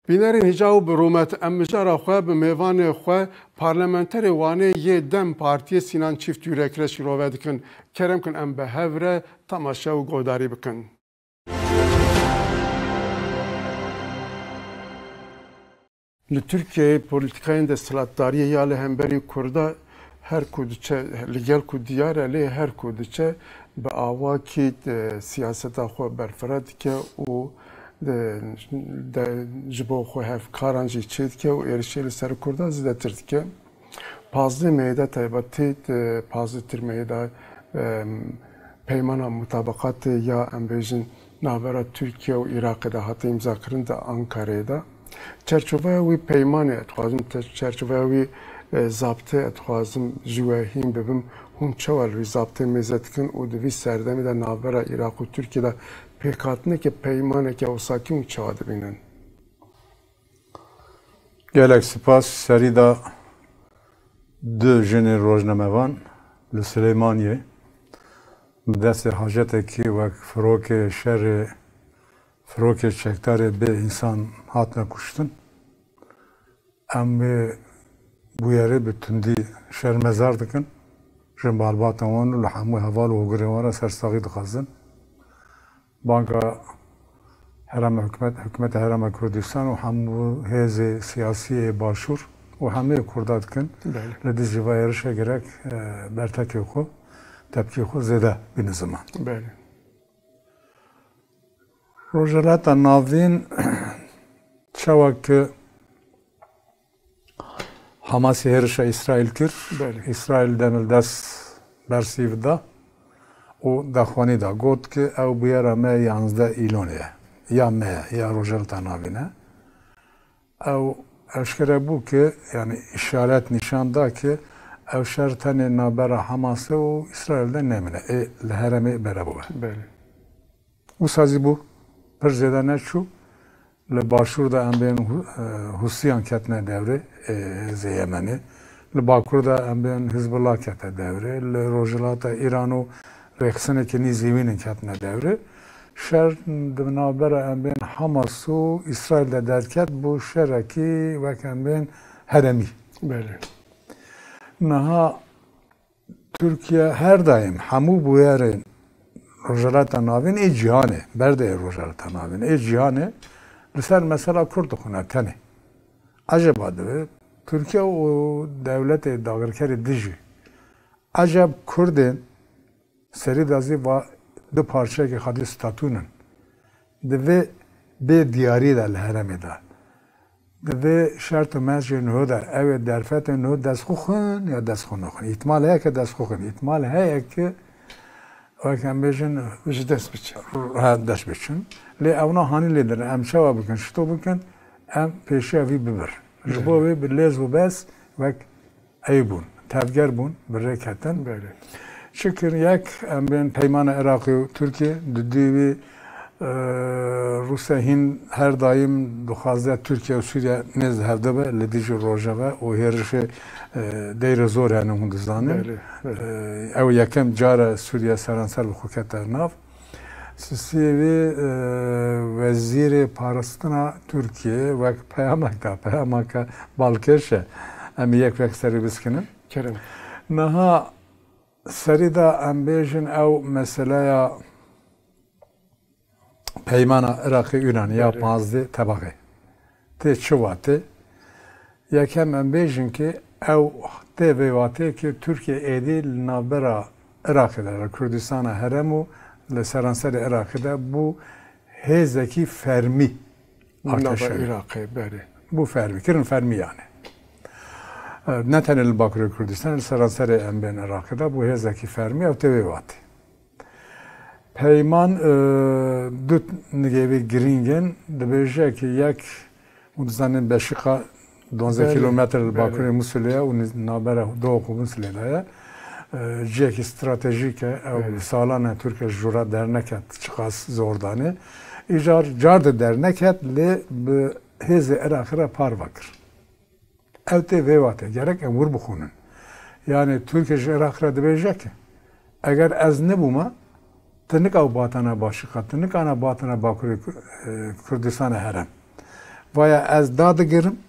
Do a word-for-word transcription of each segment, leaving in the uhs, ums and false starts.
Bînerên hêja û bi rûmet, em mijara xwe bi mêvanê xwe, parlamenterê Wanê yê DEM Partiyê Sînan Çîftyurek re şîrove dikin. Kerem kin em bi hev re temaşe û guhdarî bikin. Li Tirkiyeyê polîtîkayên desthilatdariyê ya li hemberî Kurda her ku diçe, li gel ku diyar e, lê her ku diçe bi awakî, e, siyaseta xwe berfireh dike û, e, de, ji bo xwe hevkaran jî çêdike û êrişê li ser Kurda zêdetir dike. Pazdeh Meyê de taybetî, e, pazdeh Meyê de, e, peymana mutabeqatê ya, em bêjin, navbera Tirkiye û Iraqê de hate îmzakirin di Ankareyê de. Çerçoveya wî peymanê, ez dixwazim te-, çerçoveya wî, e, zabtê, ez dixwazim ji we hîn bibim. Hûn çawa li wî zabtê mêze dikin û di vî serdemê de navbera Iraq û Tirkiye de pêkhatineke peymaneke wisa kî hûn çawa dibînin? Gelek spas. Serî de du jinên rojnamevan li Silêmaniyê bi destê hacetekî wek firokê şerê, firokê çekdarê bê însan hatine kuştin. Em wê bûyerê bi tundî şermezar dikin. Ji malbata wan û li hemû heval û hogirên wan re sersaxî dixwazin. Banka Herêma Hikûmet-, Hikûmeta Herêma Kurdistan û hemû hêzê siyasî yê Başûr û hemû Kurda dikin. Belê. Li dijî vê êrişê gerek, e, bertekê xwe, tepkê xwe zêde bîne ziman. Belê. Rojhilata Navîn çawa ki Hamasê hêrişa Îsraîl kir. Belê. Îsraîl demildest bersîv da û daxuyanî da. Got ki ew bûyera me yanzdeh Îlonê ye. Ya me ye, ya Rojhilata Navîn e. Ew eşkere bû ki, yanî îşaret nîşan da ki ew şer tenê navbera Hamasê û Îsraîl de nemîne. Ê li herêmê berebû be. Belê. Wisa zî bû, pir zêde neçû. Li başûr de em bên Hu-, e, Hûsiyan ketine dewrê, e, hêzê Yemenê. Li bakur de em bên Hizbullah kete dewrê. Li rojhilata Îran û rêxistineke nîzî wînin ketine dewrê. Şer di navbera em bên Hamas û Îsraîl de derket, bû şerekî wek em bên herêmî. Belê. Niha Tirkiye her daîm hemû bûyerên Rojhilata Navîn ê cîhanê, berdeyê Rojhilata Navîn ê cîhanê li ser mesela Kurd dixwine tenê. Eceba divê Tirkiye û dewletê dagirkerê dijî, eceb Kurdên serî de zî va du parçeyekê xwedî statûn in. Divê bê diyarî de li herêmê de. Di vê şert û mercên ho de, ew ê derfetên ho destxwe xin ya destxwe nexwin. Îhtimal heye ke destxwe xin. Îhtimal heye ke, wek em bêjin, ji dest biçin. Ha, dest biçin. Lê ewna hanî lê dirin. Em çawa bikin? Çito bikin? Em pêşiya vî bibir. Ji bo Belê. Wê bi lêz û bes wek ey bûn, tevger bûn, bi rê ketin. Belê. Çi kir? Yek, em bên peymana Iraqê û Tirkiyê, di dû wî, e, Rûsya hîn her daîm dixwaze Tirkiye û Sûriye nêz hev de be, li dijî Rojava û hêrişê, e, Deir Zor hene, hûn dizanin. Belê, belê. E, ew yekem car e Sûriye seranser bi xwe kete nav. Sisiyê wê, e, wezîrê parastina Tirkiyê wek peyamek da, peyameke balkêş e. Em ê yek wek serê biskinin. Kerem. Niha serî de em bêjin ew meseleya peymana Iraqê Îranê ya Belê. Panzdeh tebaxê. Tê çi watê? Yekem em bêjin ki ew tê vê watê ki Tirkiye êdî li navbera Iraqê de, li Kurdistana Herem û li seranserê Iraqê de bû hêzekî fermî Nava artêşe. Iraqê, berê. Bû fermî, kirin fermî yani. E, ne tenê li Bakurê Kurdistan, li seranserê em bên Iraqê de bû hêzekî fermî, ew tê vê watê. Peyman, e, du nigê wê girîng in. Dibêje ki yek, hûn dizanin Beşîqa duwazdeh Belê, kîlometre li belê. Bakurê Musulê ye û niz-, navbera Dihok û Musulê de ye. E, cihekî stratejîk e. Ew Belê. Salan e Tirkiye ji jûra derneket, çiqas zor danê. Îcar car de derneket, lê bi hêzê Iraqê re parve kir. Ew tê vê wate, gerek em wir bixwînin. Yani Tirkiye ji Iraq re dibêje ki, eger ez nebûme, tu nika û batana Başîqa, tu nikana batana Bakurê Ku-, e, Kurdistana Herem. Vaya ez dadigirim,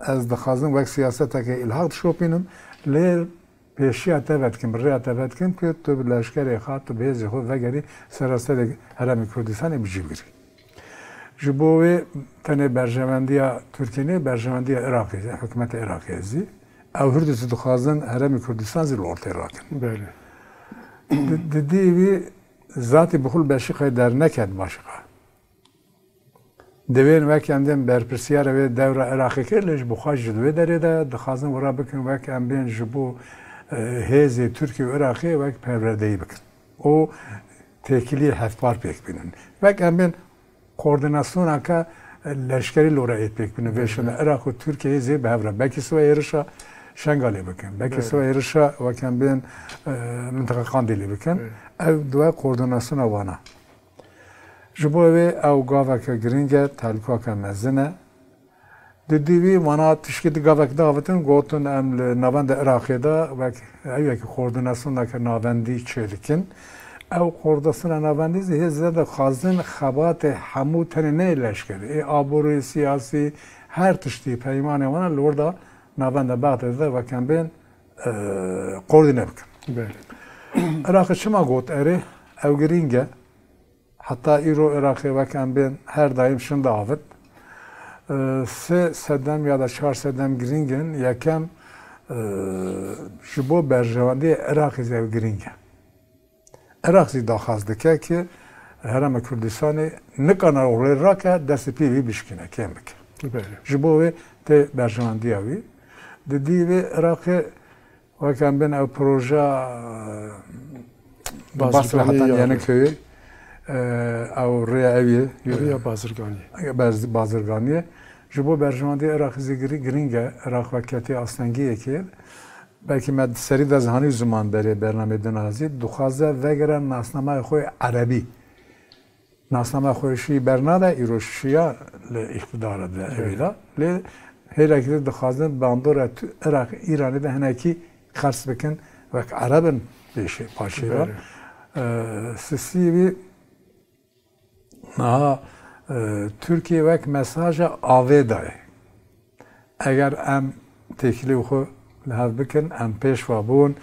ez dixwazim wek siyaseteke îlhaq dişopînim, lê pêşiya te vedikim, rêya te vedikim ku tu bi leşkerê xwe, tu bi hêzê xwe vegerî seraserê Herêmê Kurdistanê bi cî bigirî. Ji bo wê tenê berjewendiya Tirkiyê nê, berjewendiya Iraqê, hikûmeta Iraqê zî. Ew her du jî dixwazin Herêmê Kurdistan zî li ortê rakin. Belê. Di, di dî wî zatî bi xwe beşîqê derneket başiqa. Divên wek em bên berpirsiyara wê dewra Iraqê kir, lê ji bo xwe ji wê derê de dixwazin wira bikin wek em bên ji bo, e, hêzê Tirkiye û Iraqê wek perwerdeyî bikin. Û têkiliyê hevpar pêk bînin. Wek em bên koordînasyoneke leşkerî li wira ê pêk bînin. Vê şûnde Iraq û Tirkiye hêzê bi hev re. Belkî siwa êrişa Şengalê bikin. Belkî siwa êrişa wek em bên, e, mintiqa Qandîlê bikin. Ev duwa koordînasyona wana. Ji bo wê ew gaveke girîng e, tehlûkeke mezin e. Di dî wî wana tişkî di gavek de avêtin, gotin em li navenda Iraqê de wek ew yekî koordînasyoneke navendî çêdikin. Ew koordînasyona navendî zî hêzê dixwazin xebatê hemû tenê ne leşkerî, ê aborî, siyasî, her tiştî peymanê wana li wir de navenda Bexdadê de wek em bên, e, koordîne bikin. Belê. Iraqê çima got erê? Ew girîng e. Heta îro Iraqê wek em bên her daîm şinda avit. E, sê sedem ya da çar sedem girîng in. Yekem, e, ji bo berjewendiyê Iraqê zî ew girîng e. Iraq zî daxwaz dike ki Herêma Kurdistanê nikana rê rake destê pê wî bişkîne, kêm bike. Belê. Ji bo wê tê berjewendiya wî. Di dî wê Iraqê Wek em bên ew proja, e, Basrê heta Yeniköyê, e, ew rêya ew ye. Rêya bazirganiyê. Baz-, bazirganiyê. Ji bo berjewendiyê Iraqê zî girî-, girîng e. Iraq wek ketê astengiyekê. Belkî me serî de zihanî ziman berê bernameyê din a zî. Dixwaze vegere nasnameya xwe erebî. Nasname xwe şî bernade, îro şiya li îqtidara de, evet, evî de. Lê hêlekî de dixwazin bandora tu-, Iraq, Îranê de hinekî qers bikin, wek Ereb in pêşê, paşê de. Belê. Ee, sisî wî niha, e, Tirkiye wek mesaja avê daye. Eger em têkilî xwe li hev bikin, em pêşva bûn,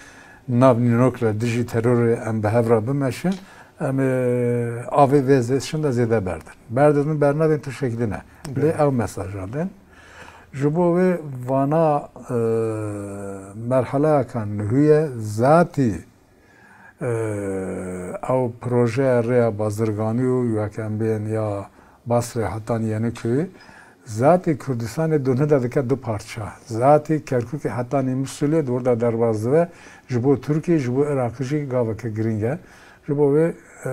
nav nînok re dijî terorê em bi hev re bimeşin, em ê avê vê zê-, şinda zêde berdin. Berdin, bernadin tiştekî din e. Lê ew mesaja din. Ji bo wê vana, e, merheleyakan nuhû ye, zatî Ew projeya rêya bazirganî û wek em bên ya Basrê hetan Yenikuyê, zatî Kurdistanê duhne de dike du parça. Zatî Kerkûkê hetanî Misulê di wir de derbas dibe, ji bo Tirkiyê, ji bo Iraqê jî gaveke girîng e. Ji bo wê, e,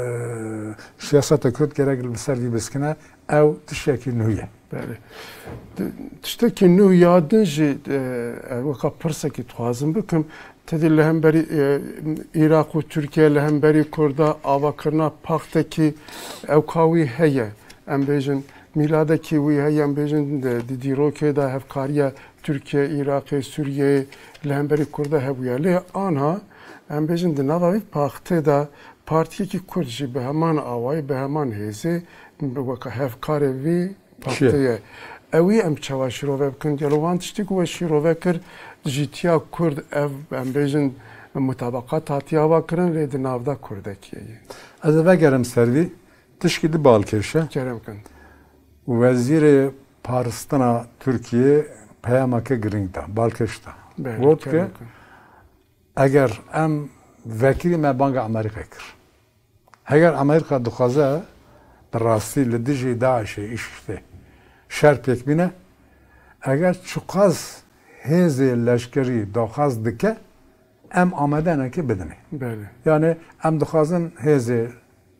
siyaseta Kurd gerek li ser vî biskine, ew tiştekî nû ye. Belê. Di-, tiştekî nû ya din jî, e, ev weka pirsekî dixwazim bikim. Tedî li hemberî, e, Iraq û Tirkiye, li hemberî Kurda avakirina paxtekî ewka wî heye. Em bêjin mîladekî wî heye, em bêjin di, di dîrokê de hevkariya Tirkiye, Iraqê, Sûriyeyê li hemberî Kurda hebûye. Lê anha em bêjin di nava vî paxtê de partiyekî Kurd jî bi heman awayî, bi heman hêzê, weka hevkarê vî Çi? Partiyê. Ewî em çawa şîrove bikin? Gelo wan tiştî ku we şîrove kir, jîtiya Kurd ev, em bêjin, mutabaqat hatiye ava kirin, lê di navda Kurdekî ye. Ez ê vegerim ser vî, tişkî di balkêş e. Kerem kin. Wezîrê Paristina Tirkiyê peyameke girîng da, balkêş da. Belê, got ki, kerem kin. Eger em vekirî me banga Amerîkayê kir. Heger Amerîka dixwaze bi rastî li dijî DAIŞê, IŞIŞê şer pêk bîne, eger çiqas hêzê leşkerî daxwaz dike, em amade ne ki bidinê. Belê. Yani em dixwazin hêzê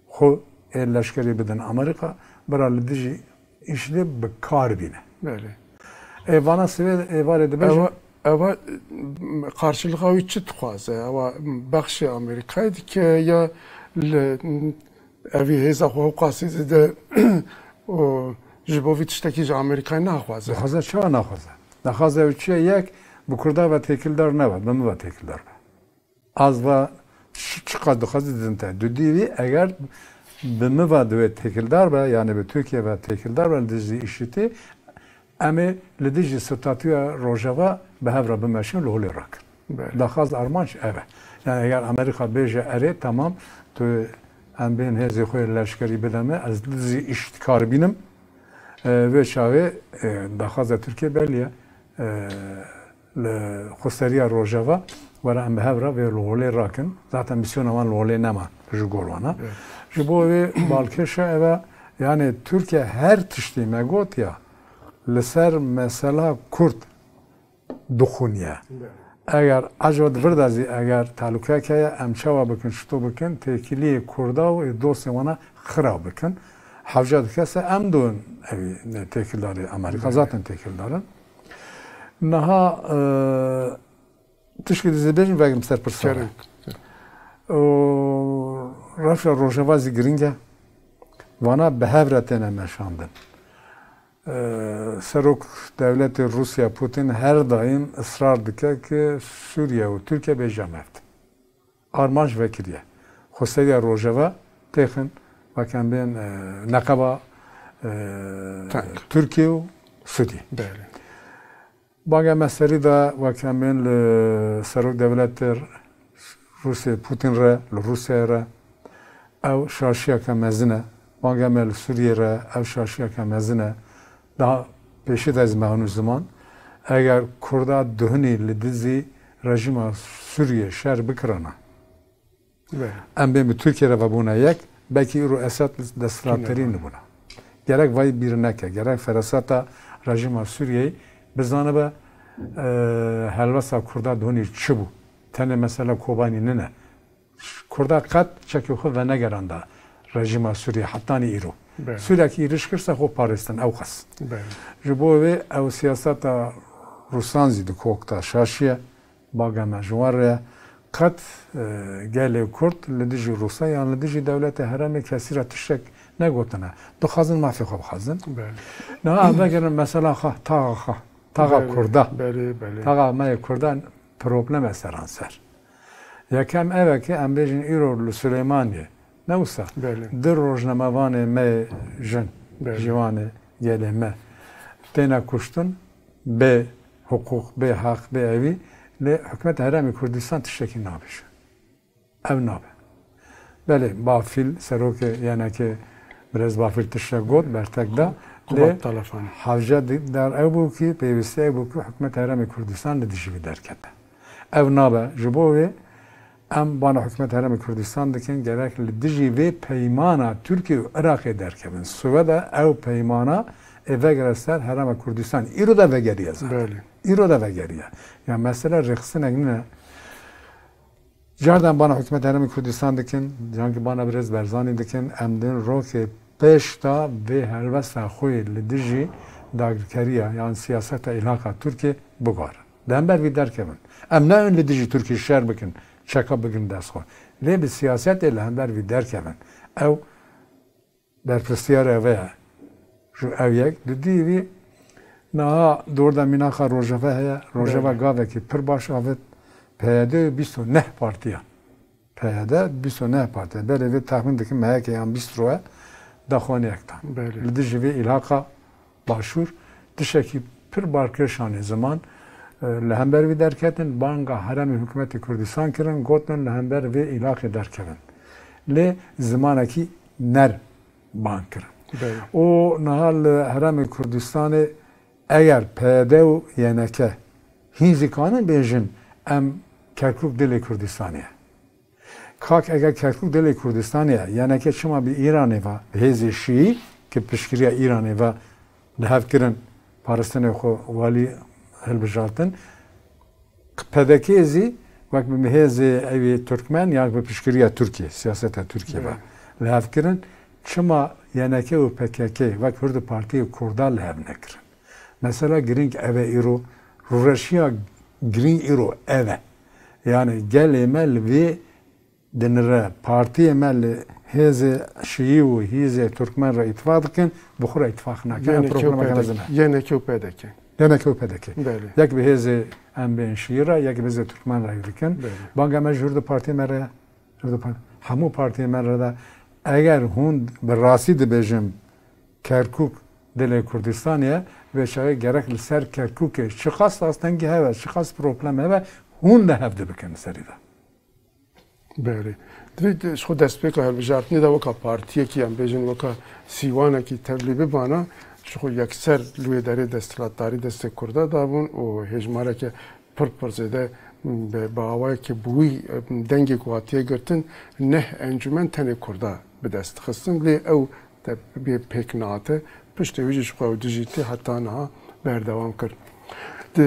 xwe ê leşkerî bidin Amerîka, bira li dijî îşlê bi kar bîne. Belê. Ê vana sivê êvarê dibêjin. Ewa, ewa, m, qarşılığa wî çi dixwaze? Ewa, m, bexşê Amerîkayê dike ya li, m, evî hêza xwe hewqasî dide û ji bo vî tiştekî ji Amerîkayê naxwaze? Dixwaze çawa naxwaze? Naxwaze ew çi ye? Yek, bi Kurda ve têkildar nebe, bi min ve têkildar be. Az va çi, çiqas dixwaze didin te. Dudî wî eger bi min ve divê têkildar be, yani bi Tirkiye ve têkildar be, li dijî IŞÎD'ê, Em ê li dijî statûya Rojava bi hev re bimeşin, li holê rakin. Belê. Daxwaz, armanc ev e. Yani eger Amerîka bêje erê, temam, tu em bên hêzê xwe leşkerî bide me, ez li dijî îştikar bînim. E, vê çaxê, e, daxwaza Tirkiye belî ye. E, li xweseriya Rojava were em bi hev re vê li holê rakin. Zaten mîsyona wan li holê nema ji gor wana. Evet. Ji bo vê balkêşa ev e, yani Tirkiye her tiştê me got ya, li ser mesela Kurd dixuniye. Evet. Eger ecaba di vir de zî eger tehlukeyek heye, em çawa bikin, çito bikin, têkiliyê Kurda û ê dostê wana xira bikin. Hewce dikese em dûn evî têkildarê Amerîka, evet, zaten têkildar in. Niha, e, tişkî dizê bêjim, vegirim ser pirsa. Kerem. Û rewşa Rojava zî giring e. Vana bi hev re têne meşandin. E, Serok Dewletê Rûsya Putin her daîm israr dike ki Sûriye û Tirkiye bêje meft. Armanc vekiriye. Xweseriya Rojava têxin, weke em bên, e, neqeba, e, Tirkiye û Sûriye. Belê. Banga me serî de weke em bên li Serok Dewletê Rûsê Putin re, li Rûsyayê re, ew şaşiyeke mezin e. Banga me li Sûriyê re, ew şaşiyeke mezin e. Daha pêşî de ez me hûn ziman, eger Kurda duhunî li dijî rejîma Sûriyê şer bikirana, belê, em bên bi Tirkiye re vebûna yek, belkî îro Esed desthilatdarî nibûna. Gerek vay bîr neke, gerek feraseta rejîma Sûriyeyê bizanibe, e, helwesta Kurda duhunî çi bû. Tenê mesela Kobanî nine. Kurda qet çekê xwe venegeranda rejîma Sûriyê hetanî îro. Belê. Sûriyekî êrîş kir, ser xwe parêstin, ew qas. Belê. Ji bo vê ew siyaseta Rûsan zî di kok de şaşiye, baga me ji wan re ye. Qet, e, gelê Kurd li dijî Rûsa yan li dijî dewletê herêmê kesî re tiştek negotine. Dixwazin mafê xwe bixwazin. Belê. Niha em vegerin mesela xwe, taxa xwe, taxa Kurda. Belê, belê. Taxa me yê Kurda problem e seranser. Yekem ev e ki em bêjin îro li Silêmaniyê, ne wisa? Belê. Du rojnamevanê me yê jin, belê, ciwanê gelê me têne kuştin, bê hiqûq, bê heq, bê evî, lê hikûmeta Herêmê Kurdistan tiştekî nabêje. Ev nabe. Belê, Bafîl, serokê Y N K'ê, birêz Bafîl tiştek got, bertek da. Kubat Telefanî. Hewce di-, dar ew bû ki, pêwîstî ew bû ki hikûmeta Herêmê Kurdistan li dijî vî derkete. Ev nabe. Ji bo vê em bana hikûmeta Herêmê Kurdistan dikin, gerek li dijî vê peymana Tirkiye û Iraqê derkevin. Sweda ew peymana ê vegere ser Herêma Kurdistan. Îro de vegeriye zaten. Belê. Îro de vegeriye. Ya mesela rêxistinek nîne. Cardan bana hikûmeta Herêmê Kurdistan dikin, cankî bana birêz Berzanî dikin, em din rokê pêş de vê helwesta xwe li dijî dagirkeriya yan siyaseta îlhaqa Tirkiye biguherin. Di hember vî derkevin. Em nayên li dijî Tirkiye şer bikin, çeka bigrin dest xwe. Lê bi siyasetê li hember vî derkevin. Ew berpirsiyar ev e. Ji ew yek, di dî vî niha dor de mînaxa Rojava heye. Rojava, belê, gavekî pir baş avêt. P Y D û bîst û neh partiyan. P Y D bîst û neh partiyan. Belê vê texmîn dikim meheke yan bîst rû e daxwaniyek dan. Belê. Li dijî vê îlhaqa Başûr tiştekî pir balkêş anî ziman, e, li hember vî derketin, banga herêmê hikûmetê Kurdistan kirin, gotin li hember vê îlaqê derkevin. Lê zimanekî nerm bang kirin. Belê. Û niha li Herêmê Kurdistanê eger P Y D û Y N K hîn zî kanin bêjin em Kerkûk dilê Kurdistanê ye. Kak eger Kerkûk dilê Kurdistanê ye, Y N K çima bi Îranê ve, bi hêzê Şîî ki piştgiriya Îranê ve li hev kirin, parastinê xwe walî hilbijartin, P D K zî wek bi hêzê ewî Tirkmen ya bi piştgiriya Tirkiye, siyaseta Tirkiye ve, evet, li hev kirin, çima Y N K û P K K wek hurdu partiyê Kurda li hev nekirin? Mesela girîng ev e îro, rûreşiya girîng îro ev e. Yani gelê me li vê dinire, partiyê me li hêzê Şîî û hêzê Tirkmen re îtifaq dikin, bi xwe re îtifaq nakin. Ev Y N K û problemeke mezin e. Y N K û P D K. Y N K û P D K. Belê. Yek bi hêzê em bên Şîî re, yek bi hêzê Tirkmen re dikin. Belê. Banga me ji hurdu partiyê me re, hurdu par-, hemû partiyê me re de, eger hûn bi rastî dibêjin Kerkûk dilê Kurdistanê ye, vê çaxê gerek li ser Kerkûkê çiqas astengî hebe, çiqas problem hebe, hûn de hevdi bikin li serî de. Belê. Divê de ji xwe destpêka hilbijartinê de weka partiyekî, em bêjin weka sîwanekî tevlî bibana, ji xwe yekser li wê derê desthilatdarî destê Kurda dabûn û hêjmareke pir pir zêde bi, bi awayekî bi wî dengê ku hatiye girtin, neh encûmen tenê Kurda bi dest dixistin. Lê ew te bê pêk nehate, piştê wî jî ji xwe ew dijî tê heta niha berdewam kir. Di,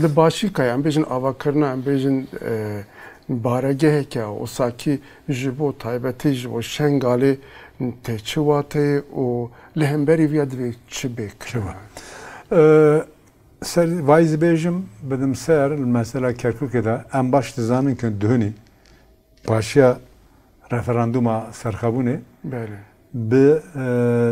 li başî ka em bêjin avakirina, em bêjin, e, baregeheke osakî ji bo taybetî ji bo Şengalê tê çi wateyê û li hemberî viya divê çi bê kirin? Çi wa? E, ser, vayî zî bêjim, bidim ser, li mesela Kerkûkê de em baş dizanin ku duhunî paşiya referanduma serxebûnê Belê. bi, e,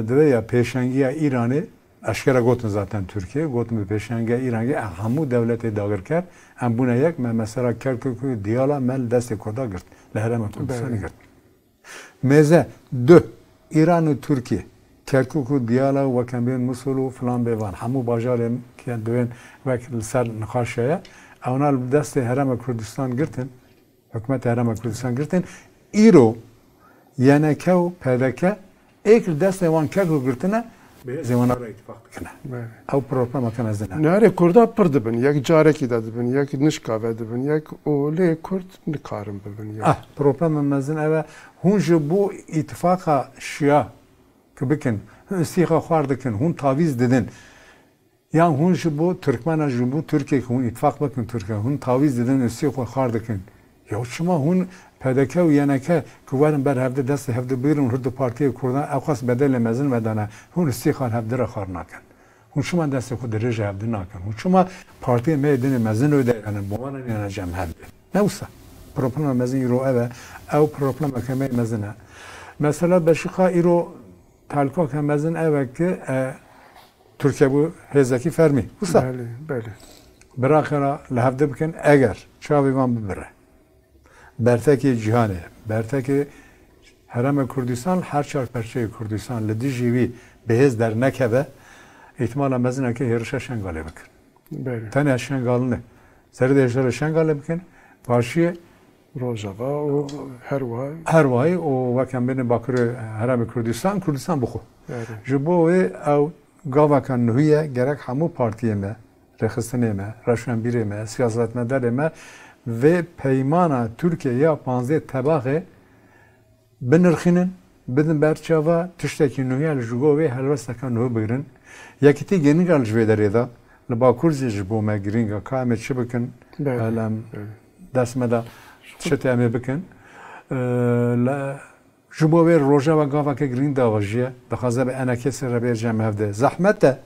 divê ya pêşengiya Îranê eşkere gotin zaten Tirkiye, gotin bi pêşengiya Îranê em hemû dewletê dagirker, em bûne yek, me mesela Kerkûk û Diyala me li destê Kurda girt, li Herêma Kurdistanê Belê. girt. Mêze, du, Îran û Tirkiye, Kerkûk û Diyala û wek em bên Musul û filan bêvan, hemû bajarên ke divên wek li ser nîqaş heye, ewna li destê Herêma Kurdistan girtin, Hikûmeta Herêma Kurdistan girtin, îro Y N K û P D K êk li destê wan Kerkûk girtine, bi hêzên wan re îtifaq dikine. Belê. Ew problemeke mezin e. Nerê Kurda pir dibin, yek carekî de dibin, yek nişka ve dibin, yek û lê Kurd nikarin bibin yek. Ah, problema mezin ev e, hûn ji bo îtifaqa şiya ku bikin, hûn îstîxa xwar dikin, hûn tavîz didin. Yan hûn ji bo Tirkmena, ji bo Tirkiyê ku hûn îtifaq bikin Tirkiye, hûn tavîz didin, îstîxa xwar dikin. Ya çima hûn P D K û Y N K ku werin ber hevdi destê hevdi bigirin, hûn du partiyê Kurdan ew qas bedelê mezin vedane, hûn îstîxan hevdi re xwar nakin? Hûn çima destê xwe dirêje hevdi nakin? Hûn çima partiyê me yê dinê mezin wê de, yani, bi wan re nêne cem hevdi? Ne wisa. Problema mezin îro ev e. Ew problemeke me yê mezin e. Mesela beşiqa îro tehlukeke mezin ev e ki, e, Tirkiye bû hêzekî fermî. Wisa. Belê, belê. Biraxera li hevdi bikin, eger çavê wan bibire. Bertekê cîhanê, bertekê Herêma Kurdistan, her çar perçeyê Kurdistan li dijî wî bi hêz dernekeve, îhtimala mezin e ki hêrişa Şengalê bikin. Belê. Tenê Şengal ne. Serê de hêrişa Şengalê bikin, paşiyê Rojava û her wiha. Her wayî û wek em bêne Bakurê Herêma Kurdistan, Kurdistan bi xwe. Belê. Ji bo wê ew gaveka nuhî ye, gerek hemû partiyê me, rêxistinê me, rewşenbîrê me, siyasetmedarê me vê peymana Tirkiye ya panzdeh tebaxê binirxînin, bidin ber çava, tiştekî nuhî ye, li ji go wê helwesteke nuhî bigirin. Yekîtî girîng e li ji vê derê de, li Bakur jî ji bo me girîng e, ka em ê çi bikin, Belê, hel em belê. dest me de çi tê em ê bikin. Ee, le, Ji bo vê Rojava gaveke girîng dawajiye, dixwaze bi enekesê re bê cem hevdê. Zehmet e.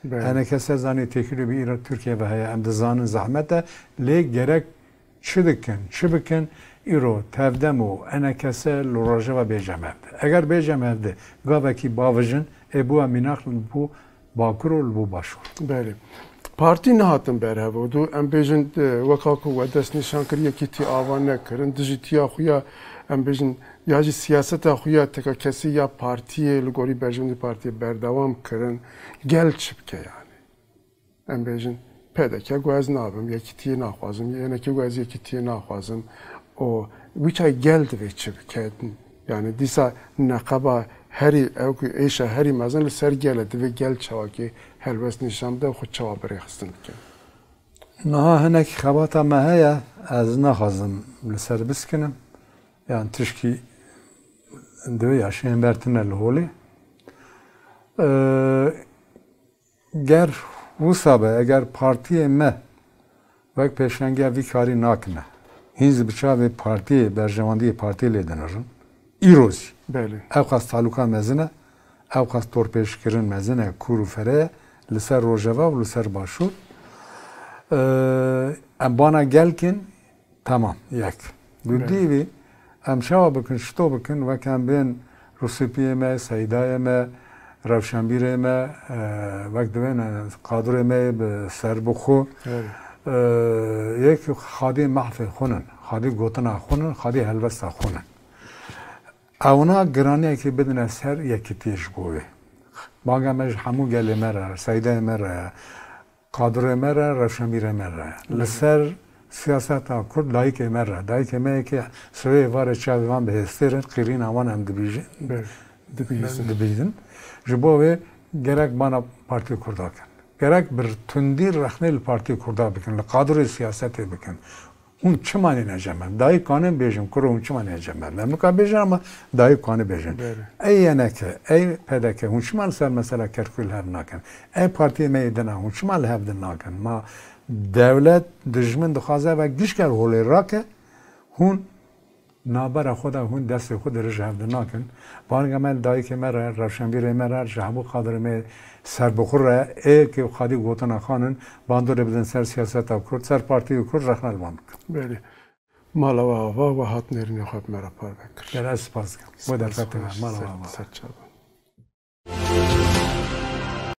Belê. Enekese zanî têkilî bi îro Tirkiye ve heye. Em dizanin zehmet e. Lê gerek çi dikin, çi bikin, îro tevdem û enekese li Rojava bê cem hevdê. Eger bê cem hevdê gavekî bavijin, ê bûa mînak li bo Bakur û li bo Başûr. Belê. Partî nehatin ber hev û dû, em bêjin, e, weka ku we dest nîşan kir, yekîtî ava nekirin, dijîtiya xwe ya, em bêjin, ya jî siyaseta xwe ya tekakesî ya partiyê li gorî berjewendî partiyê berdewam kirin, gel çi bike yani? Em bêjin, P D K got ez nabim, yekîtiyê naxwazim, Y N K got ez yekîtiyê naxwazim. Û wî çay gel divê çi bike? Yani dîsa neqeba herî, ew ku êşa herî mezin li ser gel e, divê gel çawakê helwest nîşan bide û xwe çawa bi rêxistin bike? Niha hinek xebata me heye, ez naxwazim li ser biskinim. Yan tişkî divê ya şên ber tine li holê. Ee, Ger wisa be, eger partiyê me wek pêşengiya vî karî nakine, hîn zî bi çavê partiyê, berjewendiyê partiyê lê dinirin, îro zî Belê. ew qas talûka mezin e, ew qas torpêşkirin mezin e, kûr û fere ye, li ser Rojava û li ser Başûr. Ee, em bana gel kin, Tamam, yek. Belê. Dûdî vî, em çawa bikin, çito bikin, wek em bên Rûsipiyê me, Seydayê me, rewşenbîrê me, e, wek divên, e, kadroyê me yê bi serbixwe, Belê. e, yek xadî mehfê xwe nin, xadî gotina xwe nin, xadî helwesta xwe nin. Ewna giraniyekê bidine ser yekîtiyê ji bo wê. Banga me ji hemû gelê me re, seydeyê me re, kadroyê me re, rewşenbîrê me re. Li ser siyaseta Kurd dayikê me re. Dayikê me yekê sivê varê çavê van bi hêstêr in, qîrîna wan em dibîjin. Belê. Dibîzin. Dibîzin. Ji bo wê gerek bana Partî Kurda kin. Gerek bi tundî rexnê li Partî Kurda bikin, li kadroyê siyasetê bikin. Hûn çima nêne cem me? Dayik kanin bêjin, kuro hûn çima nêne cem me? Em nika bêjin ama dayik kanin bêjin. Belê. Ey Y N K, ey P D K, hûn çima li ser mesela Kerkûkê li hev nakin? Ey partiyê me yê din a, hûn çima li hev din nakin? Ma dewlet dijmin dixwaze ve gişker holê rake, hûn nabera xwe de hûn destê xwe dirêj hev din nakin. Banga me li dayikê me re, rewşenbîrê me re, ji hemû kadrê me serbixwe re, ê ke xwedî gotina xanin, bandorê bidin ser siyaseta Kurd, ser partiyê Kurd, rexne li wan bikin. Belê. Mala we ava, we hat nêrîna xwe bi me re parve kir. Gelek spas dikim. Bo derfetê me, mala we ava. Ser çava.